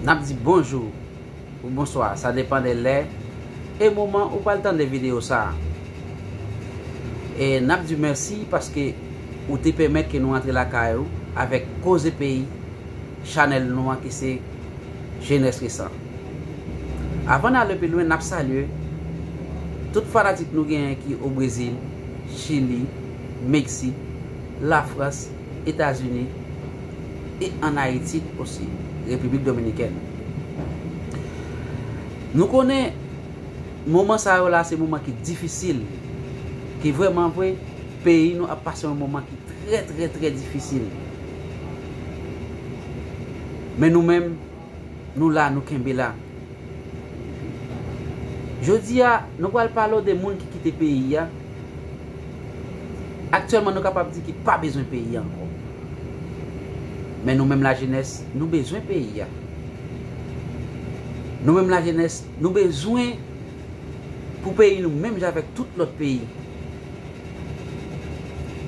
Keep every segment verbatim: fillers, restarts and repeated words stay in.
N ap di bonjou ou bonswa, sa depann de lè e moman ou pral tande videyo sa a. E n ap di w mèsi paske ou te pèmèt ke nou antre lakay ou avèk Koze Peyi, chanèl nou an ki se Jenès Resan. Avan n ale pi lwen, n ap salye tout fanatik nou genyen ki o Brezil, Chili, Meksik, Lafrans, Etazini e ann Ayiti osi, Repiblik Dominikèn. Nou konnen moman sa yo la se moman ki difisil, ki vrèman vre, peyi nou ap pase yon moman ki trè, trè, trè difisil. Men nou menm, nou la, nou kenbe la. Jodi a, nou pral pale w de moun ki kite peyi a. Aktyèlman, nou kapab di ki pa bezwen peyi a ankò. Men nou menm lajenès, nou bezwen peyi a. Nou menm lajenès, nou bezwen pou peyi nou menm jan avèk tout lòt peyi.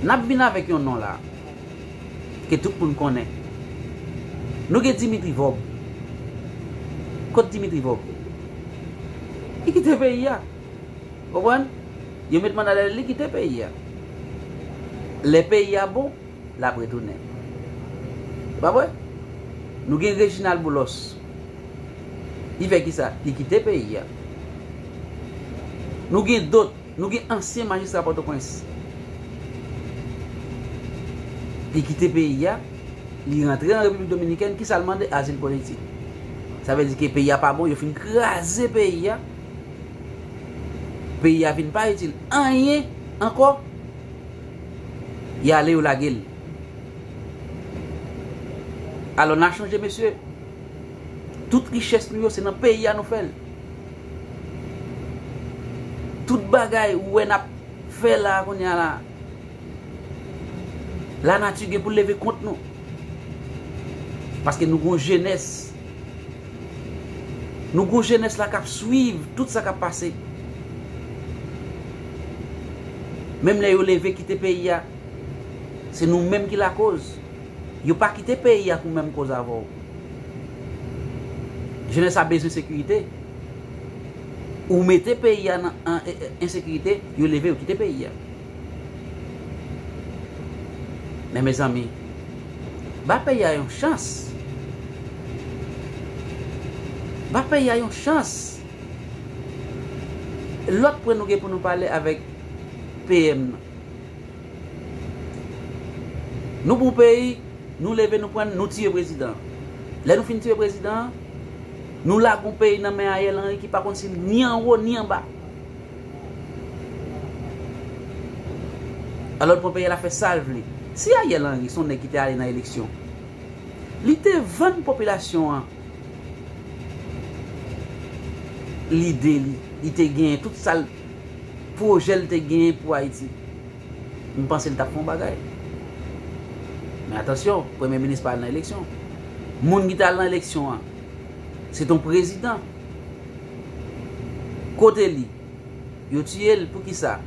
N ap vin avèk yon non la ke tout moun konnen. Nou gen Dimitri Vorbe. Kot Dimitri Vorbe? Li kite peyi a. Konprann? Yo met manda dèyè li, li kite peyi a. Lè peyi a bon, l ap retounen. Se pa vre? Nou gen Reginald Boulos. Li fè kisa? Li kite peyi a. Nou gen dòt, nou gen ansyen majistra Pòtoprens. Li kite peyi a, li rantre an Repiblik Dominikèn, kisa l mande? Azil politik. Sa vle di ke peyi a pa bon, yo fin kraze peyi a. Peyi a vin pa itil anyen ankò. Y ale, yo lage l. Alò, n a chonje, mesye. Tout richès nou yo, se nan peyi a nou fè l. Tout bagay ou wè n ap fè la, kounye a la, lanati gen pou leve kont nou. Paske nou gon jenès. Nou gon jenès la k ap swiv tout sa k ap pase. Menm lè yo leve kite peyi a, se nou menm ki lakoz. Yo pa kite peyi a pou menm koz avè w. Jenès la bezwen sekirite. Ou mete peyi a nan an, e, e, ensekirite, yo leve, yo kite peyi a. Men mezanmi, ba peyi a yon chans. Ba peyi a yon chans. Lòt pwen nou gen pou nou pale avèk P M nan. Nou bon peyi, nou leve, nou pran, nou tiye prezidan. Lè nou fin tiye prezidan, nou lage yon peyi nan men Ariel Henry ki pa konn si l ni anwo ni anba. Alò l pran peyi a, l ap fè sa l vle. Si Ariel Henry se yon nèg ki te ale nan eleksyon, li te vann popilasyon an lide li, li te genyen tout sa l, pwojè l te genyen pou Ayiti. M panse l t ap fè yon bagay. Men atansyon, premye minis pa al nan eleksyon. Moun ki t al nan eleksyon an, se t on prezidan. Kote li? Yo tiye l. Poukisa?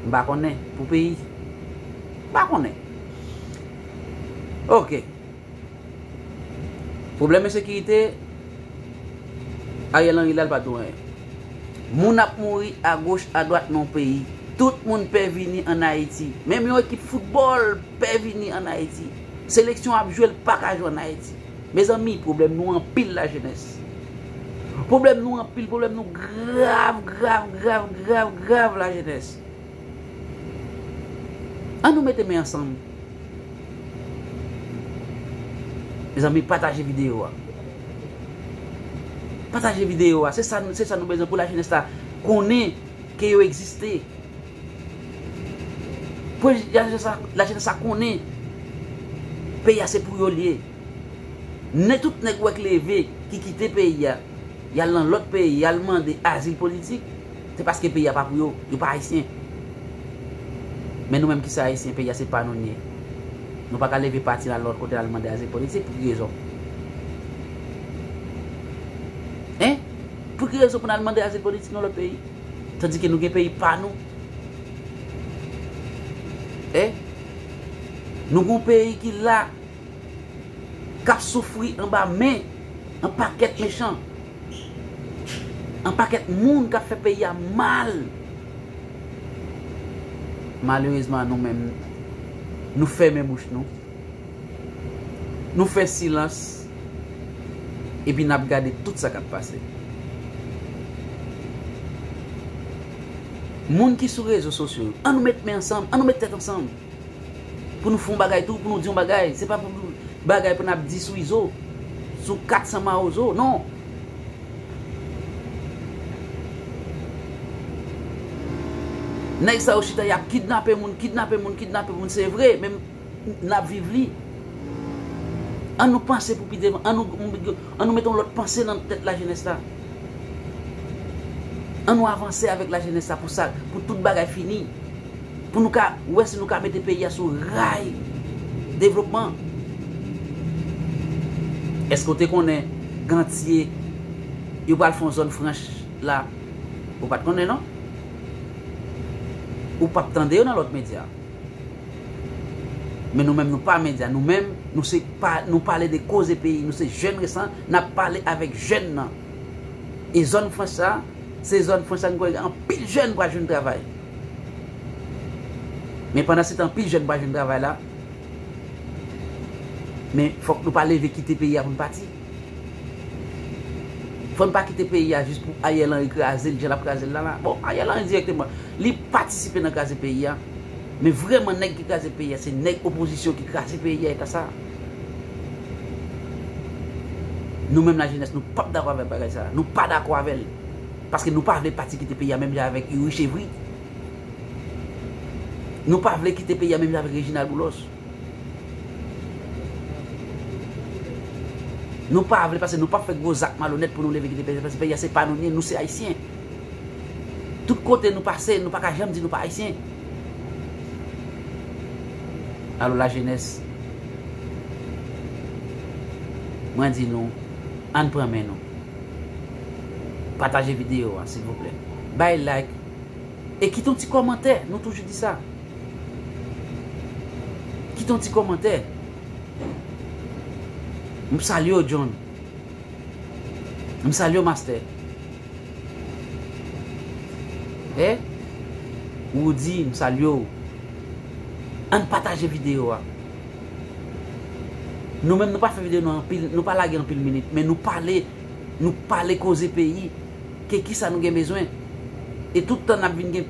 M pa konnen. Pou peyi? M pa konnen. Oke. Pwoblèm ensekirite, Ariel Henry la, l pa di w anyen. Moun ap mouri agoch, adwat nan yon peyi. Tout moun pè vini ann Ayiti. Menm yon ekip foutbòl pè vini ann Ayiti. Seleksyon ap jwe, l pa ka jwe ann Ayiti. Mezanmi, pwoblèm nou anpil, lajenès. Pwoblèm nou anpil, pwoblèm nou grav, grav, grav, grav, grav, lajenès. An nou mete men ansanm. Mezanmi, pataje videyo a. Pataje videyo a. Se sa, se sa nou bezwen pou lajenès la konnen ke yo egziste. Pou lajenès la, lajenès la konnen peyi a se pou yo l ye. Nè tout nèg ou wè k leve, ki kite peyi a, y al nan lòt peyi, y al mande azil politik, se paske peyi a pa pou yo, yo pa ayisyen. Men nou menm ki se ayisyen, peyi a se pa nou n ye. Nou pa ka leve pati n al lòt kote n al mande azil politik, pou ki rezon? Hein? Pou ki rezon pou n al mande azil politik nan lòt peyi? Tandike nou gen peyi pa nou. Hein? Nou gon peyi ki la, k ap soufri anba men Yon pakèt mechan. Yon pakèt moun k ap fè peyi a mal. Malerezman, nou menm, nou fèmen bouch nou. Nou fè silans. Epi n ap gade tout sa k ap pase. Moun ki sou rezo sosyo yo, ann nou met men ansanm, ann nou met tèt ansanm. Pou nou fè yon bagay tou, pou nou di yon bagay. Se pa pou nou bagay pou n ap di sou Izo, sou kat san mawozo, non. Nèg sa yo chita, y ap kidnape moun, kidnape moun, kidnape moun, se vre, men n ap viv li. Ann nou panse pou pi devan, ann nou, ann nou mete yon lòt panse nan tèt lajenès la. Ann nou avanse avèk lajenès la pou sa, pou tout bagay fini. Pou nou ka wè si nou ka mete peyi a sou ray devlopman. Èske w te konnen Gantye, yo pral fè yon zòn franch la? Ou pa t konnen, non? Ou p ap tande yo nan lòt medya. Men nou menm, nou pa medya. Nou menm, nou se pa, nou pale de koze peyi. Nou se jèn resan, n ap pale avèk jèn nan. E zòn franch sa, se zòn franch sa, nou kwè anpil jèn pral jwenn travay. Men pandan se tan, anpil jèn pral jwenn travay la. Men fòk nou pa leve kite peyi a pou n pati. Fò n pa kite peyi a jis pou Ariel Henry kraze l, jan l ap kraze l la la. Bon, Ariel Henry dirèkteman, li patisipe nan kraze peyi a. Men vrèman, nèg ki kraze peyi a, se nèg opozisyon ki kraze peyi a, eta sa. Nou menm lajenès, nou p ap dakò avèk bagay sa. Nou pa dakò avè l. Paske nou pa vle pati kite peyi a menm jan avèk Youri Chevry. Nou pa vle kite peyi a menm jan avèk Reginald Boulos. Nou pa vle, paske nou p ap fè gwo zak malonèt pou nou leve kite peyi a, paske peyi a se pa nou li ye, nou se Ayisyen. Tout kote nou pase, nou pa ka janm di nou pa Ayisyen. Alò, lajenès, mwen di nou, ann pran men nou. Pataje videyo a, silvouplè. Bay like. E kite yon ti kòmantè, nou toujou di sa. Kite yon ti kòmantè. M salye w, John. M salye w, Master. Eh? Woody, m salye w. Ann pataje videyo a. Nou menm, nou pa fè videyo nou anpil, nou pa lage anpil minit, men nou pale, nou pale koze peyi, ke kisa nou gen bezwen. E tout tan n ap vin gen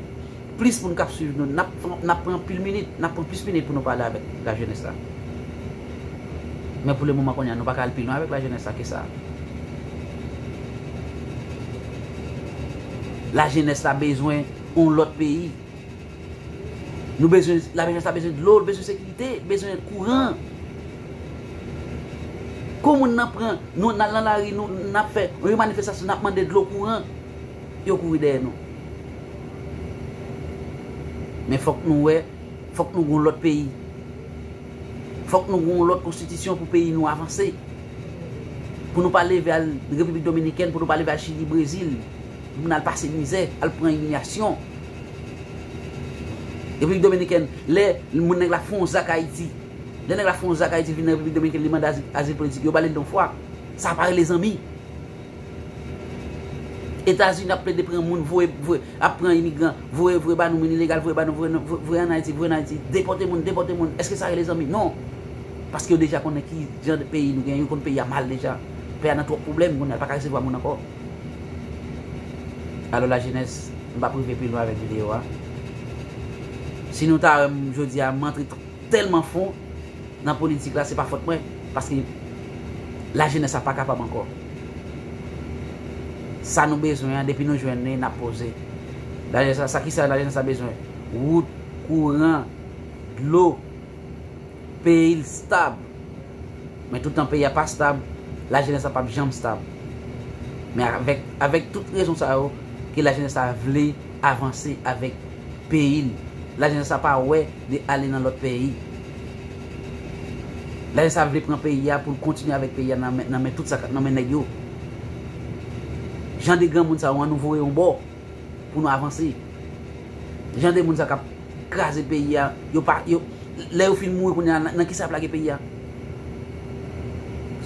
plis moun k ap swiv nou. N ap, n ap pran anpil minit, n ap pran plis minit pou nou pale avèk lajenès la. Men pou le moman kounye a, nou pa ka al pi lwen avèk lajenès la ke sa. Lajenès la bezwen yon lòt peyi. Nou bezwen, lajenès la bezwen dlo, l bezwen sekirite, l bezwen kouran. Kou moun nan pran, nou, n al nan lari, nou, n ap fè yon manifestasyon, n ap mande dlo, kouran, yo kouri dèyè nou. Men fòk nou wè, fòk nou gen yon lòt peyi. Fòk nou gen yon lòt konstitisyon pou peyi nou avanse. Pou nou pa leve al Repiblik Dominikèn, pou nou pa leve al Chili, Brezil, pou nou al pase mizè, al pran imilyasyon. Repiblik Dominikèn, lè moun nèg la fè yon zak Ayiti, lè nèg la fè yon zak Ayiti, vin nan Repiblik Dominikèn, li mande azil, azil politik, yo ba li l de yon fwa. Sa pa rele zanmi. Etazini ap plede pran moun, voye, voye, ap pran imigran, voye, voye ba nou, moun ilegal, voye ba nou, voye, voye, voye ann Ayiti, voye ann Ayiti, depòte moun, depòte moun. Èske sa rele zanmi? Non. Paske yo deja konnen ki jan de peyi nou gen, yo konn peyi a mal deja. Peyi a nan twòp pwoblèm, kounye a l pa ka resevwa moun ankò. Alò, lajenès, m p ap rive pi lwen avèk videyo a. Si nou ta wè m jodi a, m antre tèlman fon nan politik la, se pa fòt mwen, paske lajenès la pa kapab ankò. Sa nou bezwen an, depi nou jwenn li, n ap poze. Lajenès la, sa ki sa lajenès la bezwen? Wout, kouran, dlo, peyi l stab. Men toutan peyi a pa stab, lajenès la p ap janm stab. Men avèk, avèk tout rezon sa yo, ke lajenès la vle avanse avèk peyi l. Lajenès la pa wè de ale nan lòt peyi. Lajenès la vle pran peyi a pou l kontinye avèk peyi a nan men, nan men tout sa k nan men nèg yo. Jan de granmoun sa yo, ann nou voye yon bò pou nou avanse. Jan de moun sa k ap kraze peyi a, yo pa, yo, lè yo fin mouri kounye a, nan, nan kisa y ap lage peyi a?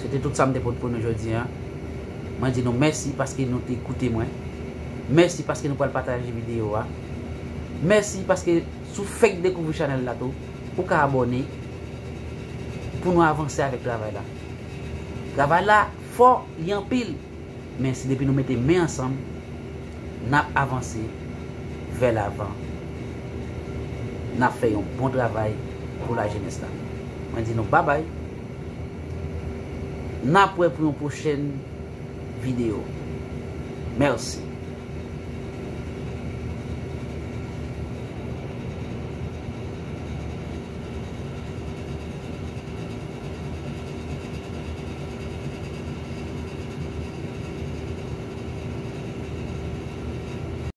Se te tout sa m te pote pou nou jodi a. Mwen di nou mèsi paske nou te koute mwen. Mèsi paske nou pral pataje videyo a. Mèsi paske si w fèk dekouvri chanèl la tou, ou ka abòne pou nou avanse avèk travay la. Travay la fò, li anpil. Men si depi nou mete men ansanm, n ap avanse vè lavan. N ap fè yon bon travay pou lajenès la. Mwen di nou babay. N ap wè pou yon pwochèn videyo. Mèsi.